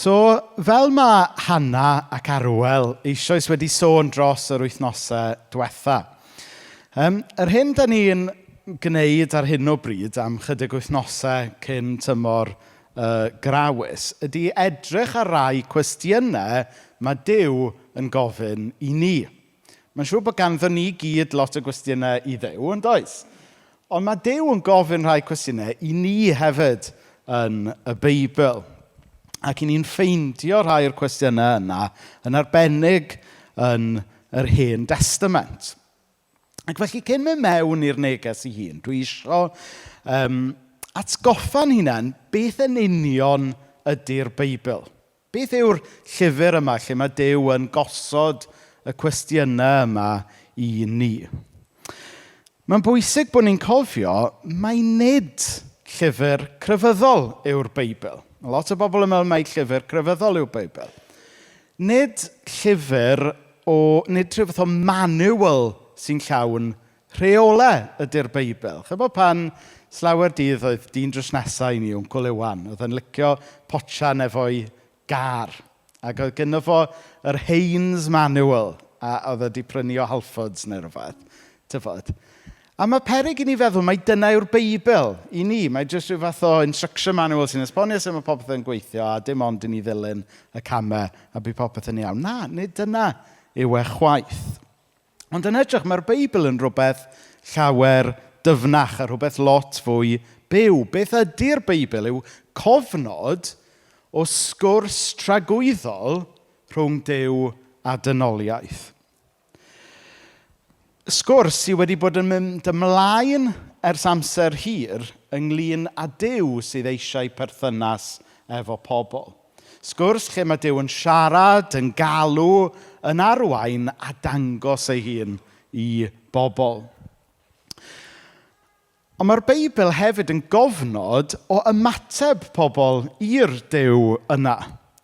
So, fel mae Hannah ac Arwel eisoes wedi sôn dros yr wythnosau diwetha, yr hyn da ni'n gwneud ar hyn o bryd am chydig wythnosau cyn tymor grawys ydy edrych ar rai cwestiynau mae Duw yn gofyn i ni. Mae'n siŵr bod ganddo ni gyd lot o gwestiynau i Dduw, yn does? Ond mae Duw yn gofyn rhai cwestiynau i ni hefyd yn y Beibl. Ac i ni'n ffeindio rhai o'r cwestiynau yna yn arbennig yn yr Hen Testament. Ac felly cyn mynd mewn i'r neges ei hun, dwi isio atgoffa'n hunan beth yn union ydy'r Beibl. Beth yw'r llyfr yma lle mae Duw yn gosod y cwestiynau yma i ni? Mae'n bwysig bod ni'n cofio mai nid llyfr crefyddol yw'r Beibl. Mae lot o bobl yn meddwl mai llyfr crefyddol yw'r Beibl. Nid llyfr o, nid rhyw fath o manual sy'n llawn rheolau ydy'r Beibl. Chybod pan slawer dydd oedd dyn drws nesaf i ni, Wncwl Iwan, oedd yn licio potsian efo'i gar. Ac oedd gynno fo yr Haynes Manual, a oedd wedi prynu o Halfords neu rhywbeth. Tyfod. A mae peryg i ni feddwl mai dyna yw'r Beibl i ni. Mae jyst rhyw fath o instruction manual sy'n esbonio sut mae popeth yn gweithio a dim ond i ni ddilyn y camau a bydd popeth yn iawn. Na, nid dyna yw e chwaith. Ond yn edrych, mae'r Beibl yn rhywbeth llawer dyfnach a rhywbeth lot fwy byw. Beth ydy'r Beibl yw cofnod o sgwrs tragwyddol rhwng Duw a dynoliaeth. Sgwrs sydd wedi bod yn mynd ymlaen ers amser hir ynglyn â Duw sydd eisiau perthynas efo pobl. Sgwrs lle mae Duw yn siarad, yn galw, yn arwain a dangos ei hun i bobl. Ond mae'r Beibl hefyd yn gofnod o ymateb pobl i'r Duw yna.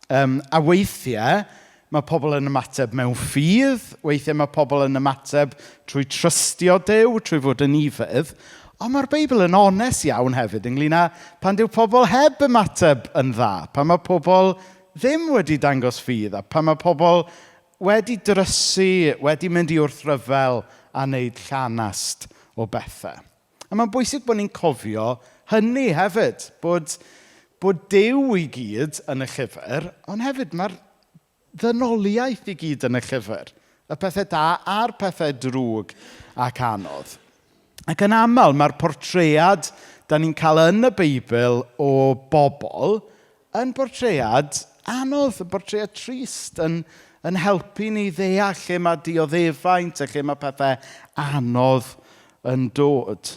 A weithiau mae pobl yn ymateb mewn ffydd, weithiau mae pobl yn ymateb trwy trystio Duw, trwy fod yn ufudd. Ond mae'r Beibl yn onest iawn hefyd ynglyn â pan dyw pobl heb ymateb yn dda, pan mae pobl ddim wedi dangos ffydd, a pan mae pobl wedi drysu, wedi mynd i wrthryfel a wneud llanast o bethau. A mae'n bwysig bod ni'n cofio hynny hefyd, bod Duw i gyd yn y llyfr, ond hefyd mae'r ddynoliaeth i gyd yn y llyfr. Y pethau da a'r pethau drwg ac anodd. Ac yn aml mae'r portread da ni'n cael yn y Beibl o bobl yn portread anodd, yn portread trist, yn helpu ni ddeall lle mae dioddefaint a lle mae pethau anodd yn dod.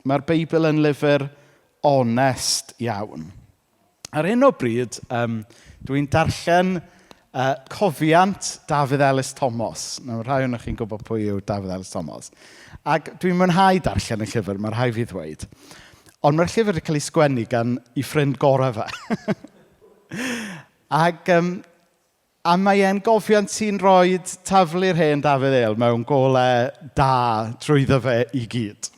Mae'r Beibl yn lyfr onest iawn. Ar hyn o bryd, dwi'n darllen cofiant Dafydd Elis Thomas. Nawr, rhai ohonoch chi'n gwybod pwy yw Dafydd Elis Thomas. Ac dwi'n mwynhau darllen y llyfr, mae rhai fi ddweud. Ond mae'r llyfr wedi cael ei sgwennu gan ei ffrind gorau fe. Ac a mae e'n gofiant sy'n rhoi taflu'r hen Dafydd El mewn golau da trwyddo fe i gyd.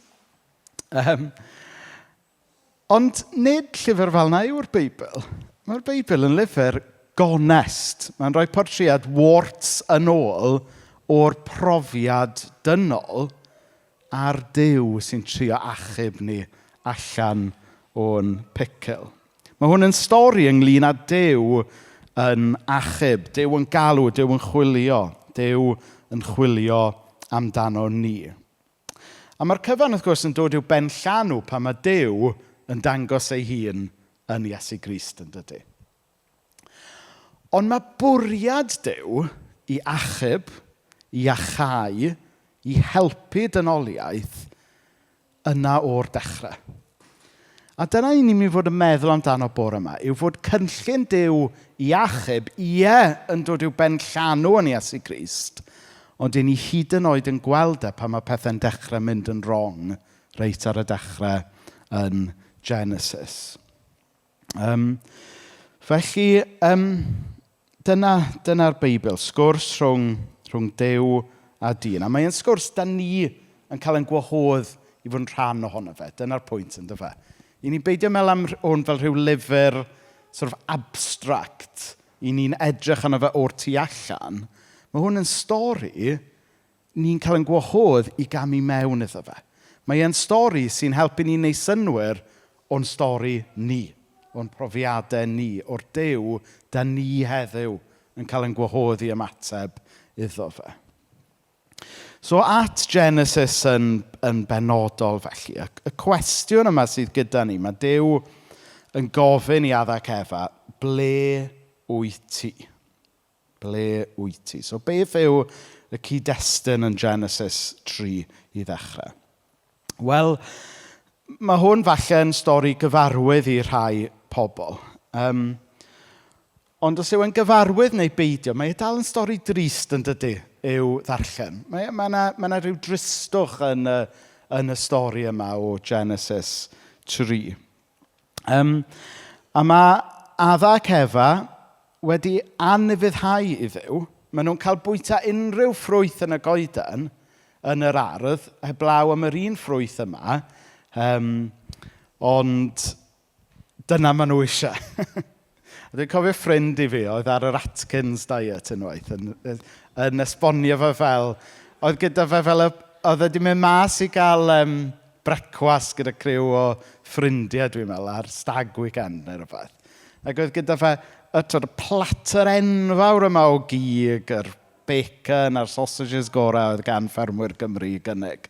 Ond nid llyfr fel yna yw'r Beibl. Mae'r Beibl yn lyfr gonest. Mae'n rhoi portread warts yn ôl o'r profiad dynol a'r Duw sy'n trio achub ni allan o'n pickle. Mae hwn yn stori ynglyn â Duw yn achub. Duw yn galw, Duw yn chwilio. Duw yn chwilio amdano ni. A mae'r cyfan, wrth gwrs, yn dod i'w ben llanw pan mae Duw yn dangos ei hun yn Iesu Grist, yn dydy. Ond mae bwriad Duw i achub, i achau, i helpu dynoliaeth yna o'r dechrau. A dyna i ni'n mynd i fod yn meddwl amdano bore yma, yw fod cynllun Duw i achub, ie, yn dod i'w ben llanw yn Iesu Grist, ond i ni hyd yn oed yn gweld e pan mae pethau'n dechrau mynd yn wrong reit ar y dechrau yn Genesis. Felly, dyna'r Beibl, sgwrs rhwng Duw a dyn. A mae'n sgwrs da ni yn cael ein gwahodd i fod yn rhan ohono fe. Dyna'r pwynt, ynddo fe. I ni beidio meddwl am hwn fel rhyw lyfr sort of abstract i ni'n edrych arno fe o'r tu allan. Mae hwn yn stori ni'n cael yn gwahodd i gamu mewn iddo fe. Mae e'n stori sy'n helpu ni wneud synnwyr o'n stori ni, o'n profiadau ni, o'r Duw da ni heddiw yn cael yn gwahodd i ymateb iddo fe. So at Genesis yn benodol felly, y cwestiwn yma sydd gyda ni, mae Duw yn gofyn i Adda ac Efa, ble wyt ti? Ble wyt ti? So beth yw y cyd-destun yn Genesis 3 i ddechrau? Wel, mae hwn falle yn stori gyfarwydd i rhai pobl. Ond os yw e'n gyfarwydd neu beidio, mae e dal yn stori drist yn dydy i'w ddarllen. Mae 'na rhyw dristwch yn y stori yma o Genesis 3. A mae Adda ac Efa wedi anufuddhau i Dduw. Maen nhw'n cael bwyta unrhyw ffrwyth yn y goeden yn yr ardd, heblaw am yr un ffrwyth yma. Ond dyna maen nhw eisiau. A dwi'n cofio ffrind i fi oedd ar yr Atkins diet unwaith yn esbonio fe fel, oedd gyda fe fel, oedd wedi mynd mas i gael brecwast gyda criw o ffrindiau, dwi'n meddwl, ar stag weekend neu rhywbeth. Ac oedd gyda fe y platter enfawr yma o gig, yr bacon a'r sausages gorau oedd gan ffermwyr Gymru i gynnig.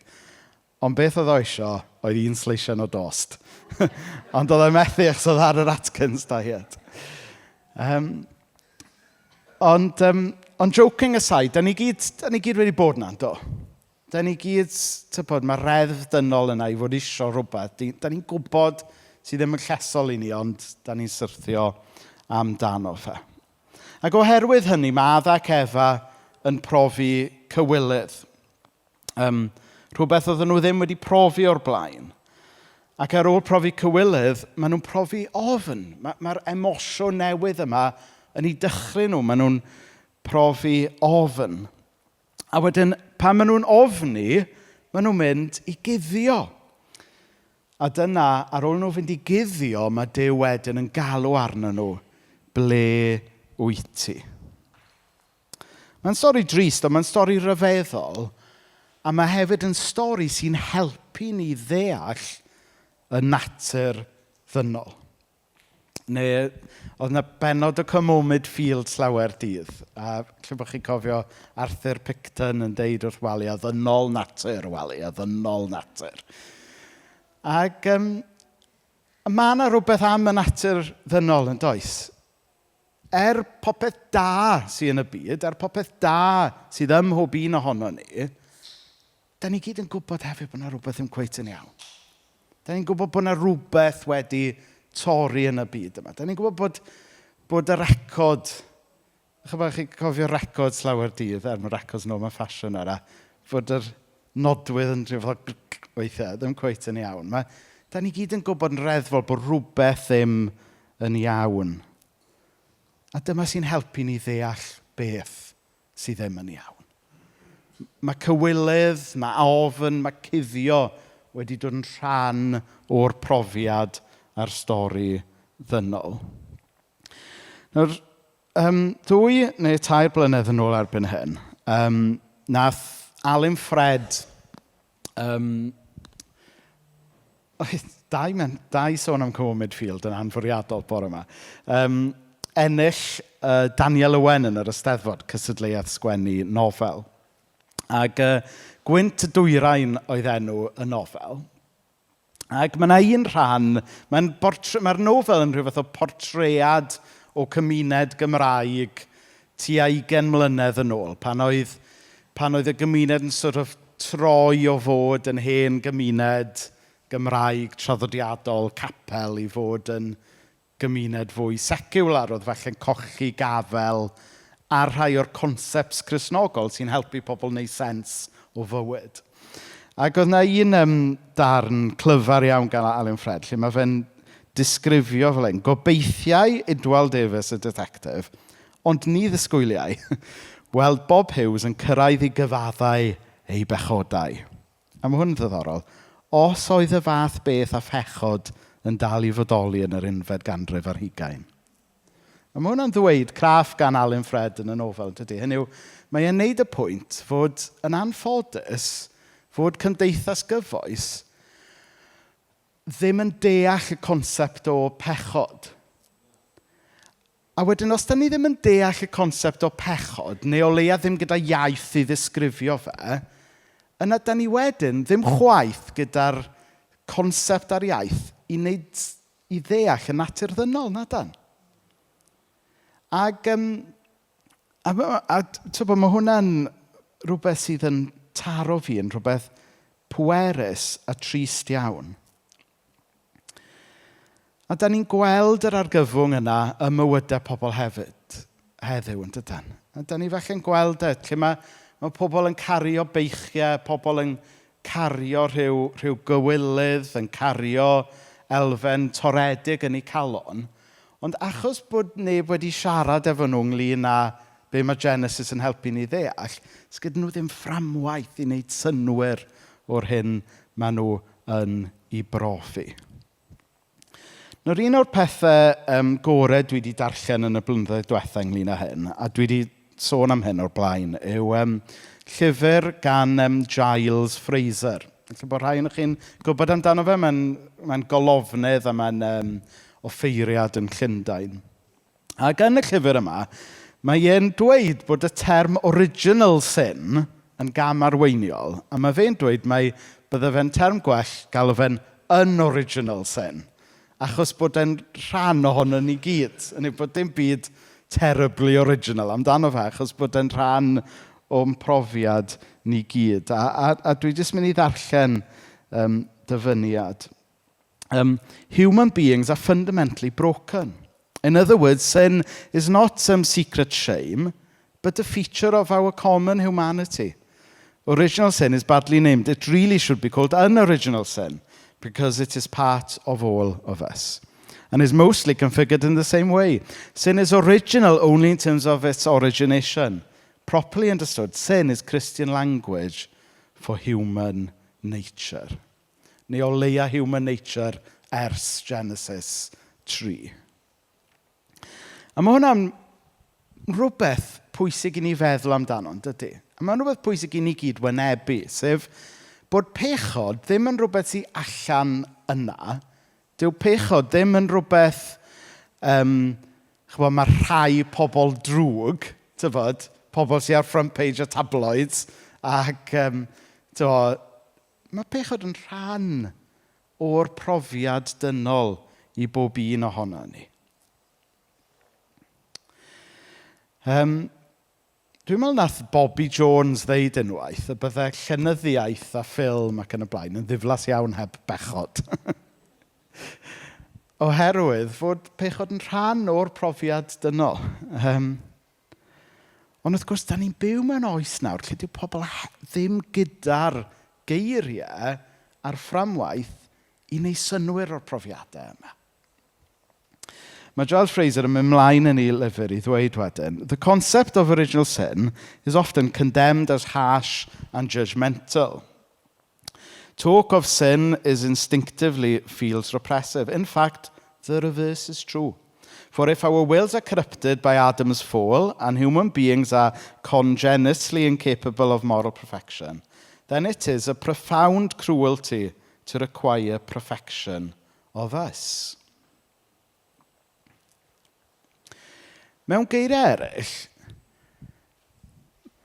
Ond beth oedd o isio oedd un sleisian o dost. Ond oedd e methu achos oedd ar yr Atkins diet. Ond joking aside, da ni gyd wedi bod 'na, do? Da ni gyd, tybod, mae reddf dynol yna i fod isio rhywbeth. Da ni'n gwybod sydd ddim yn llesol i ni, ond da ni'n syrthio amdano fe. Ac oherwydd hynny, mae Adda ac Efa yn profi cywilydd. Rhywbeth oedden nhw ddim wedi profi o'r blaen. Ac ar ôl profi cywilydd, maen nhw'n profi ofn. Mae'r emosiwn newydd yma yn eu dychryn nhw. Maen nhw'n profi ofn. A wedyn, pan maen nhw'n ofni, maen nhw'n mynd i guddio. A dyna, ar ôl nhw fynd i guddio, mae Duw wedyn yn galw arnyn nhw, ble wyt ti? Mae'n stori drist, ond mae'n stori ryfeddol, a mae hefyd yn stori sy'n helpu ni ddeall y natur ddynol. Neu, oedd yna bennod o Come Home Midfield slawer dydd. A lle bod chi'n cofio Arthur Picton yn deud wrth Wally, a ddynol natur, Wally, a ddynol natur. Ac mae yna rhywbeth am y natur ddynol yn does? Er popeth da sydd yn y byd, er popeth da sydd ym mhob un ohono ni, da ni gyd yn gwybod hefyd bod yna rhywbeth ddim cweit yn iawn. Da ni'n gwybod bod yna rhywbeth wedi torri yn y byd yma. Da ni'n gwybod bod y record, chybod, chi'n cofio record slawer dydd, er mae records nôl mewn ffasiwn ara, fod yr nodwydd yn rhyw fath o weithiau, ddim cweit yn iawn. Da ni gyd yn gwybod yn reddfol bod rhywbeth ddim yn iawn. A dyma sy'n helpu ni ddeall beth sydd ddim yn iawn. Mae cywilydd, mae ofn, mae cuddio wedi dod yn rhan o'r profiad a'r stori ddynol. Nawr, 2 neu 3 blynedd yn ôl erbyn hyn, nath Alun Ffred, dau sôn am Come Home Midfield yn anfwriadol bore yma, ennill Daniel Owen yn yr Eisteddfod, cystadleuaeth sgwennu nofel. Ac Gwynt y Dwyrain oedd enw y nofel. Ac mae yna un rhan, mae'r nofel yn rhyw fath o portread o cymuned Gymraeg tua 20 mlynedd yn ôl, pan oedd y gymuned yn sort of troi o fod yn hen gymuned Gymraeg traddodiadol capel i fod yn gymuned fwy seciwlar, oedd falle'n colli gafel ar rhai o'r concepts Cristnogol sy'n helpu pobl wneud sens o fywyd. Ac oedd yna un darn clyfar iawn gan Alun Ffred, lle mae fe'n disgrifio fel hyn, gobeithiau Idwal Davies y detective, ond ni ddisgwyliai weld Bob Hughes yn cyrraedd i gyfaddau ei bechodau. A mae hwn yn ddiddorol. Os oedd y fath beth a phechod yn dal i fodoli yn yr unfed ganrif ar hugain. A mae hwnna'n ddweud craff gan Alun Ffred yn y nofel, dydy. Hynny yw, mae e'n neud y pwynt fod yn anffodus fod cymdeithas gyfoes ddim yn deall y concept o pechod. A wedyn, os da ni ddim yn deall y concept o pechod, neu o leia ddim gyda iaith i ddisgrifio fe, yna da ni wedyn ddim chwaith gyda'r concept a'r iaith i, wneud, i ddeall y natur ddynol, na dan. Ac, a tybod, mae hwnna'n rhywbeth sydd yn taro fi, yn rhywbeth pwerus a trist iawn. A da ni'n gweld yr argyfwng yna ym mywydau pobl hefyd, heddiw yn dydan. A da ni falle'n gweld e, lle mae pobl yn cario beichiau, pobl yn cario rhyw gywilydd, yn cario elfen toredig yn eu calon. Ond achos bod neb wedi siarad efo nhw ynglyn â be mae Genesis yn helpu ni ddeall, sgydyn nhw ddim fframwaith i wneud synnwyr o'r hyn maen nhw yn ei brofi. Nawr, un o'r pethau gorau dwi wedi darllen yn y blynyddoedd diwetha ynglyn â hyn, a dwi wedi sôn am hyn o'r blaen, yw llyfr gan Giles Fraser. Felly bod rhai ohonoch chi'n gwybod amdano fe, mae'n golofnydd a mae'n offeiriad yn Llundain. Ac yn y llyfr yma, mae e'n dweud bod y term original sin yn gam arweiniol, a mae fe'n dweud mai bydde fe'n term gwell galw fe'n unoriginal sin, achos bod e'n rhan ohono ni gyd. Hynny yw bod dim byd terribly original amdano fe, achos bod e'n rhan o'n profiad ni gyd. A dwi jyst mynd i ddarllen dyfyniad. Human beings are fundamentally broken. In other words, sin is not some secret shame, but a feature of our common humanity. Original sin is badly named. It really should be called unoriginal sin, because it is part of all of us and is mostly configured in the same way. Sin is original only in terms of its origination. Properly understood, sin is Christian language for human nature. Neu o leia human nature ers Genesis 3. A mae hwnna'n rhywbeth pwysig i ni feddwl amdano, yn dydy? A mae'n rhywbeth pwysig i ni gyd wynebu, sef bod pechod ddim yn rhywbeth sy'n allan yna. Dyw pechod ddim yn rhywbeth, ch'mod, mae rhai pobl drwg, tybod, pobl sy'n ar front page y tabloids, ac tybod, mae pechod yn rhan o'r profiad dynol i bob un ohono ni. Dwi'n meddwl nath Bobby Jones ddeud unwaith y bydde llenyddiaeth a ffilm ac yn y blaen yn ddiflas iawn heb bechod. Oherwydd fod pechod yn rhan o'r profiad dynol. Ond wrth gwrs, da ni'n byw mewn oes nawr lle dyw pobl ddim gyda'r geiriau a'r fframwaith i wneud synnwyr o'r profiadau yma. Mae Giles Fraser yn mynd mlaen yn ei lyfr i ddweud wedyn, "The concept of original sin is often condemned as harsh and judgmental. Talk of sin is instinctively feels repressive. In fact, the reverse is true. For if our wills are corrupted by Adam's fall and human beings are congenitally incapable of moral perfection, then it is a profound cruelty to require perfection of us." Mewn geiriau eraill,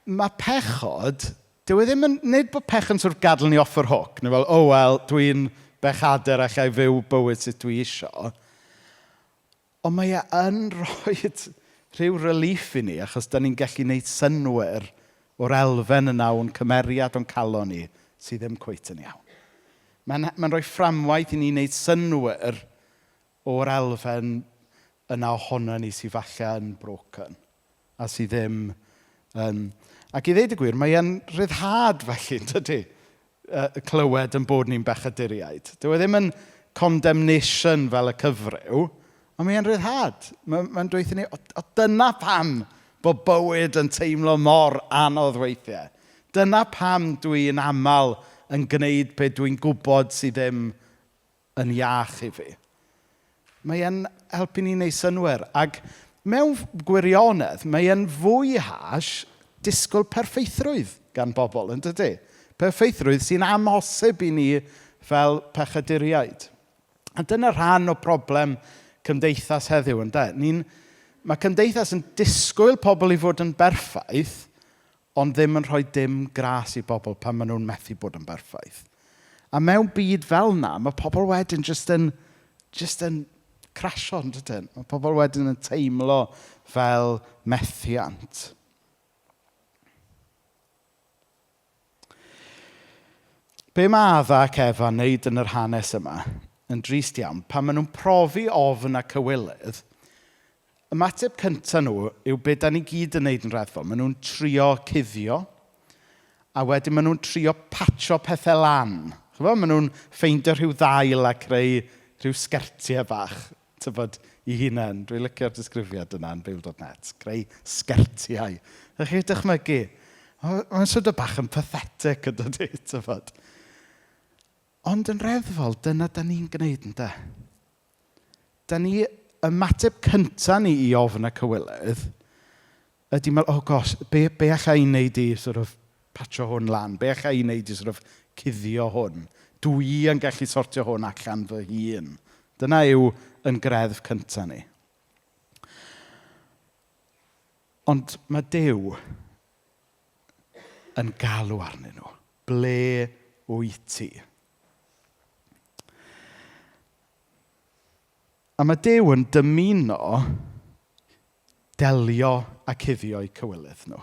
mae pechod, dyw e ddim yn, nid bod pechod yn sort of gadael ni off yr hook, neu fel, "Oh well, dwi'n bechadur allai fyw bywyd sut dwi isio." Ond mae e yn rhoi rhyw relief i ni, achos da ni'n gallu gwneud synnwyr o'r elfen yna o'n cymeriad o'n calon ni sydd ddim cweit yn iawn. Mae'n rhoi fframwaith i ni wneud synnwyr o'r elfen yna ohono ni sydd falle yn broken a sydd ddim yn. Ac i ddeud y gwir, mae e'n rhyddhad felly, yn dydy, clywed yn bod ni'n bechaduriaid. Dyw e ddim yn condemnation fel y cyfryw, ond mae e'n rhyddhad. Mae'n dweud ni, o dyna pam bod bywyd yn teimlo mor anodd weithiau. Dyna pam dwi'n aml yn gwneud be dwi'n gwybod sydd ddim yn iach i fi. Mae e'n helpu ni wneud synnwyr. Ac Mewn gwirionedd, mae e'n fwy harsh disgwyl perffeithrwydd gan bobl, yn dydy? Perffeithrwydd sy'n amhosib i ni fel pechaduriaid. A dyna rhan o broblem cymdeithas heddiw, ynde? Mae cymdeithas yn disgwyl pobl i fod yn berffaith, ond ddim yn rhoi dim gras i bobl pan maen nhw'n methu bod yn berffaith. A mewn byd fel 'na, mae pobl wedyn jyst yn crasio, yn dydyn? Mae pobl wedyn yn teimlo fel methiant. Be mae Adda ac Efa yn wneud yn yr hanes yma, yn drist iawn, pan maen nhw'n profi ofn a cywilydd, ymateb cyntaf nhw yw be da ni gyd yn wneud yn reddfol. Maen nhw'n trio cuddio, a wedyn maen nhw'n trio patsio pethau lan. Ch'mod, maen nhw'n ffeindio rhyw ddail a creu rhyw sgertiau bach, tybod, i hunain. Dwi'n licio'r disgrifiad yna yn Beibl.net. Creu sgertiau. Ydych chi'n dychmygu? Mae'n sort of bach yn pathetic yn dydy, tybod. Ond yn reddfol, dyna da ni'n gwneud, ynde? Da ni, ymateb cyntaf ni i ofn a cywilydd, ydy meddwl, "Oh gosh, be allai i wneud i sort of patsio hwn lan? Be allai i wneud i sort of cuddio hwn? Dwi yn gallu sortio hwn allan fy hun." Dyna yw yn greddf cyntaf ni. Ond mae Duw yn galw arnyn nhw. "Ble wyt ti?" A mae Duw yn dymuno delio a cuddio eu cywilydd nhw.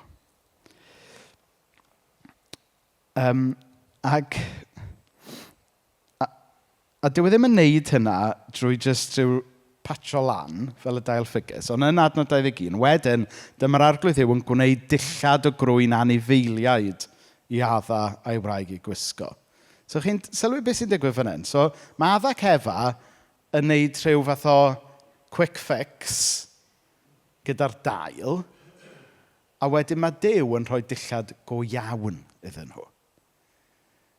Ac a dyw e ddim yn neud hynna drwy jyst rhyw patsio lan fel y dail ffigys, ond yn adnod 21, wedyn, dyma'r Arglwydd Dduw yn gwneud dillad o grwyn anifeiliaid i Adda a'i wraig i gwisgo. So chi'n sylwi beth sy'n digwydd fan hyn? So mae Adda ac Efa yn neud rhyw fath o quick fix gyda'r dail, a wedyn mae Duw yn rhoi dillad go iawn iddyn nhw.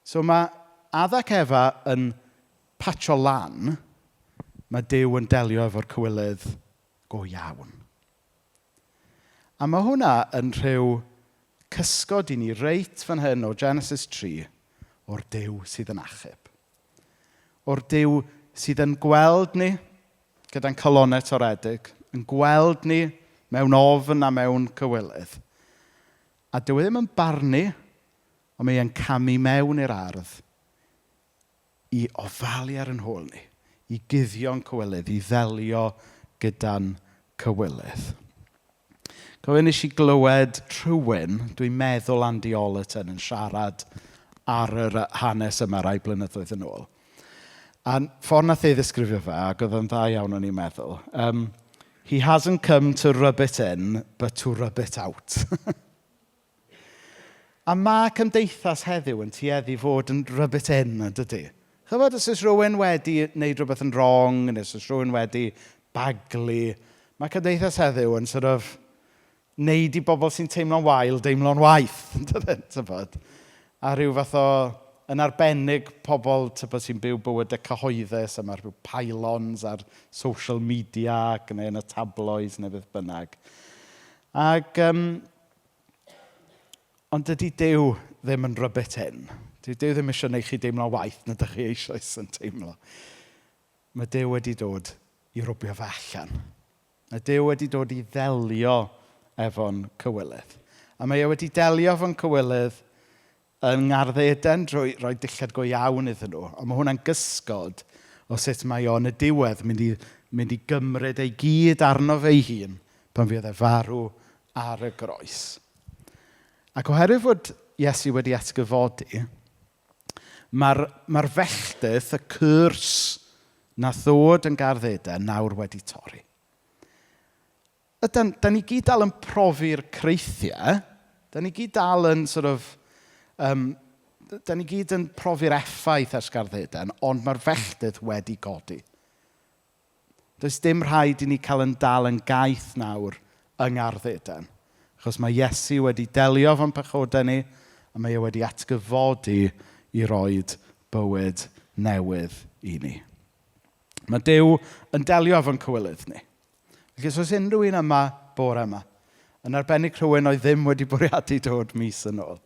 So mae Adda ac Efa yn patsio lan, mae Duw yn delio efo'r cywilydd go iawn. A mae hwnna yn rhyw cysgod i ni reit fan hyn o Genesis 3 o'r Duw sydd yn achub. O'r Duw sydd yn gweld ni gyda'n calonnau toredig, yn gweld ni mewn ofn a mewn cywilydd. A dyw e ddim yn barnu, ond mae e'n camu mewn i'r ardd i ofalu ar yn hôl ni, i guddio'n cywilydd, i ddelio gyda'n cywilydd. Cofio nes i glywed rhywun, dwi'n meddwl Andy Ollerton, yn siarad ar yr hanes yma rai blynyddoedd yn ôl. A ffordd nath ei ddisgrifio fe, ac oedd yn dda iawn o'n i'n meddwl, "He hasn't come to rub it in, but to rub it out." A mae cymdeithas heddiw yn tueddu fod yn rub it in, yn dydy? Chybod, os oes rhywun wedi wneud rhywbeth yn wrong, neu os oes rhywun wedi baglu, mae cymdeithas heddiw yn sort of wneud i bobl sy'n teimlo'n wael deimlo'n waeth, yn dydyn, tybod? A rhyw fath o, yn arbennig pobl, tybod, sy'n byw bywydau cyhoeddus, a mae rhyw pile-ons ar social media, ac neu yn y tabloids, neu beth bynnag. Ond dydy Duw ddim yn rub it in. Dydy Duw ddim eisiau gwneud chi deimlo waeth na dych chi eisoes yn teimlo. Mae Duw wedi dod i rwbio fe allan. Mae Duw wedi dod i ddelio efo'n cywilydd. A mae e wedi delio efo'n cywilydd yng Ngardd Eden drwy roi dillad go iawn iddyn nhw. Ond mae hwnna'n gysgod o sut mae o yn y diwedd mynd i gymryd ei gyd arno fe ei hun pan fydd e farw ar y groes. Ac oherwydd fod Iesu wedi atgyfodi, mae'r felltith, y curse nath ddod yn Gardd Eden nawr wedi torri. Ydan, da ni gyd dal yn profi'r creithiau, da ni gyd dal yn sort of, da ni gyd yn profi'r effaith ers Gardd Eden, ond mae'r felltith wedi godi. Does dim rhaid i ni cael yn dal yn gaeth nawr yng Ngardd Eden. Achos mae Iesu wedi delio efo'n pechodau ni, a mae e wedi atgyfodi i roed bywyd newydd i ni. Mae Duw yn delio efo'n cywilydd ni. Felly, os oes unrhyw un yma bore yma, yn arbennig rhywun oedd ddim wedi bwriadu dod mis yn ôl,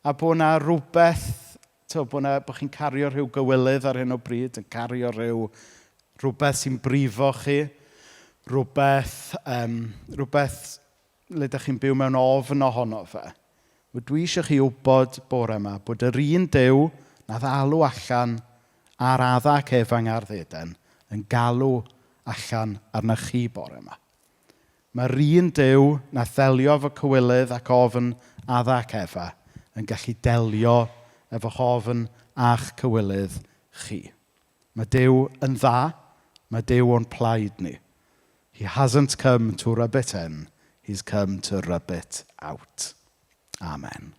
a bod 'na rhywbeth, tibod, bod 'na, bod chi'n cario rhyw gywilydd ar hyn o bryd, yn cario rhyw rhywbeth sy'n brifo chi, rhywbeth le ydych chi'n byw mewn ofn ohono fe. Wel, dwi eisiau chi wybod bore yma bod yr un Duw nath alw allan ar Adda ac Efa yng Ngardd Eden yn galw allan arna chi bore yma. Mae'r un Duw nath ddelio efo cywilydd ac ofn Adda ac Efa yn gallu delio efo'ch ofn a'ch cywilydd chi. Mae Duw yn dda, mae Duw o'n plaid ni. He hasn't come to rub it in, he's come to rub it out. Amen.